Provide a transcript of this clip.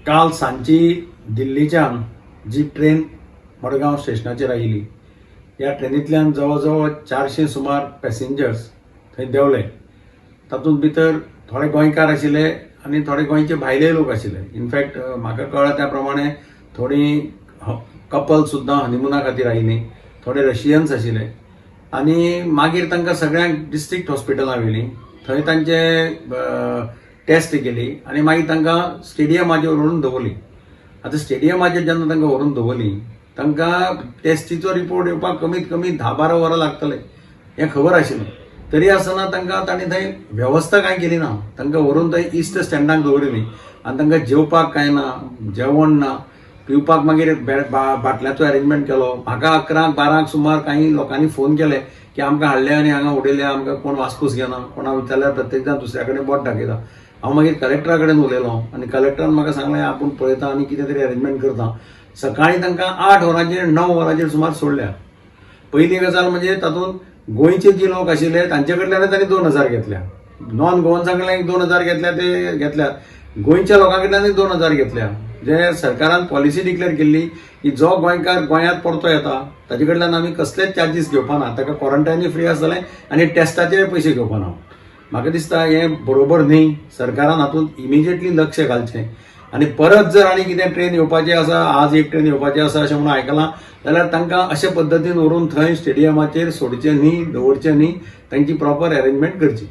काल सांजची दिल्लीच्यान जी ट्रेन मडगांव स्टेशनाचेर आयिल्ली, ह्या ट्रेनींतल्यान जवळ जवळ 400 सुमार पॅसेंजर्स थंय देंवले. तातूंत भितर थोडे गोंयकार आशिल्ले आनी थोडे गोंयचे भायले लोक आशिल्ले. इनफॅक्ट म्हाका कळ्ळां त्या प्रमाणे थोडीं कपल सुद्दां हनिमुना खातीर आयिल्लीं, थोडे रशियन्स आशिल्ले आनी मागीर तांकां सगळ्यांक डिस्ट्रिक्ट हॉस्पिटलां व्हेलीं. थंय तांचे टेस्ट केली आनी मागीर तांकां स्टेडियमाचेर व्हरून दवरली. आतां स्टेडियमाचेर जेन्ना तांकां व्हरून दवरली, तांकां टेस्टीचो रिपोर्ट येवपाक कमीत कमी 10-12 वरां लागतले हें खबर आशिल्लें. तरी आसतना तांकां तांणी थंय वेवस्था कांय केली ना. तांकां व्हरून थंय इस्ट स्टँडाक दवरिल्ली आनी तांकां जेवपाक कांय ना, जेवण ना, पिवपाक मागीर बाटल्यांचो अरेंजमेंट केलो. म्हाका 11क 12क सुमार काही लोकांनी फोन केले की आमकां हाडले आनी हांगा उडयले, आमकां कोण वासपूस घेना, कोणा विचारल्यार प्रत्येक जाण दुसऱ्या कडेन बोट दाखयता. हांव मागीर कलेक्टरा कडेन उलयलो आनी कलेक्टरान म्हाका सांगलें, आपूण पळयता आनी कितें तरी अरेंजमेंट करता. सकाळीं तांकां 8 वरांचेर, 9 वरांचेर सुमार सोडल्या. पयली गजाल म्हणजे तातूंत गोंयचे जे लोक आशिल्ले तांचे कडल्यान तांणी 2000 घेतल्या. नॉन गोवन्सां कडल्यान एक 2000 घेतल्या ते घेतल्यात, गोंयच्या लोकां कडल्यान 2000 घेतल्या. जे सरकारान पॉलिसी डिक्लेअर केल्ली की जो गोंयकार गोंयांत परतो येता ताचे कडल्यान आमी कसलेच चार्जीस घेवपा ना, ताका क्वॉरंटायनूय फ्री आसतलें आनी टेस्टाचेय पयशे घेवपा ना. म्हाका दिसता हें बरोबर न्ही. सरकारान हातूंत इमिजिएटली लक्ष घालचें आनी परत जर आनी कितें ट्रेन येवपाची आसा, आज एक ट्रेन येवपाची आसा अशें म्हणून आयकलां जाल्यार तांकां अशे पद्दतीन व्हरून थंय स्टेडियमाचेर सोडचें न्ही, दवरचें न्ही, तांची प्रॉपर अरेंजमेंट करची.